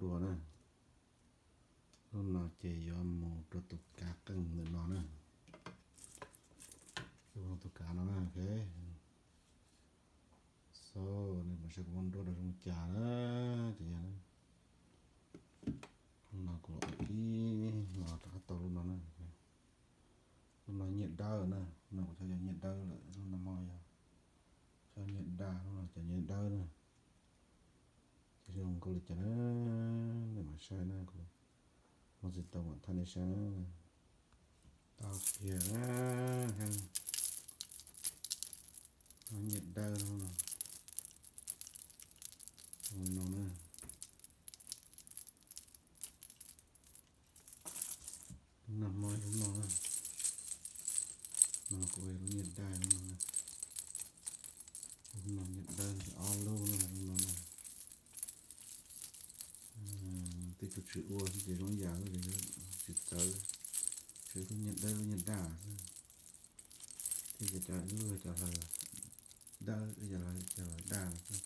Ua na, lub no ces yuav mus rau tus kav qeej ntawm no na. Tus kav no na, ok. So, nej mam saib kuv muab nruab rau zoo cas na. Ces yog lub no kuv los ib no rov qab tau lub no na. Lub no nyiaj dawb na, no kuv cov yog nyiaj dawb lawm, lub no mas yog cov nyiaj daj, lub no cov nyiaj dawb na. Ces zoo nkauj li cas na, nej mam saib na, kuv muab tsis tau mam thaij nej saib na. Tau kiag na, nyiaj dawb no, no na. Lub no hmo lub no na, no kuv ua lub nyiaj daj no na. Lub no nyiaj dawb ob lub no, lub no na. Tej tug tsis ua xwb ces zoo ib yam li tsis txawv, tsuas lub nyiaj dawb lub nyiaj daj xwb. Thiab cov ib lub cov hlawv dawb, ib cov hlawv daj xwb.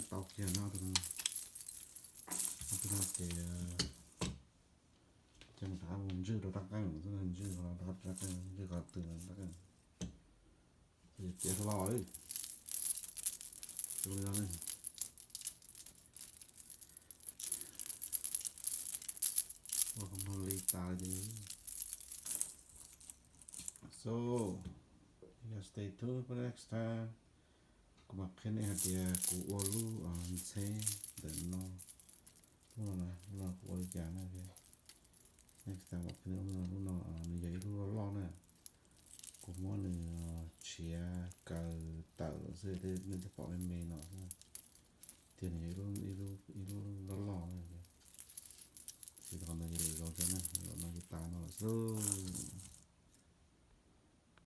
Tau kiag no, tus no ces coj rov qab mus ntswj rau rab qeej xwb, ntswj rau rab qeej, ntswj qhov twg rab qeej. Ces tiav hlo li no ne. Ua qhov muag li tas li. So, yeah, stay tuned for the next time. Kuv mam qhia nej hais tias kuv ua lub ntxheb ntawm no, lub no na, lub no kuv ua li cas na. Next time mam qhia nej lub no, lub no nws yog ib lub loj loj na. Kuv muab nws tshiav kaw tawm xwb thiaj nej thiaj pom me me no xwb. Tias nws yog ib lub loj loj na. Ces qhov ntawd ces lawv zauv cov na, no ces tas no lawm xwb.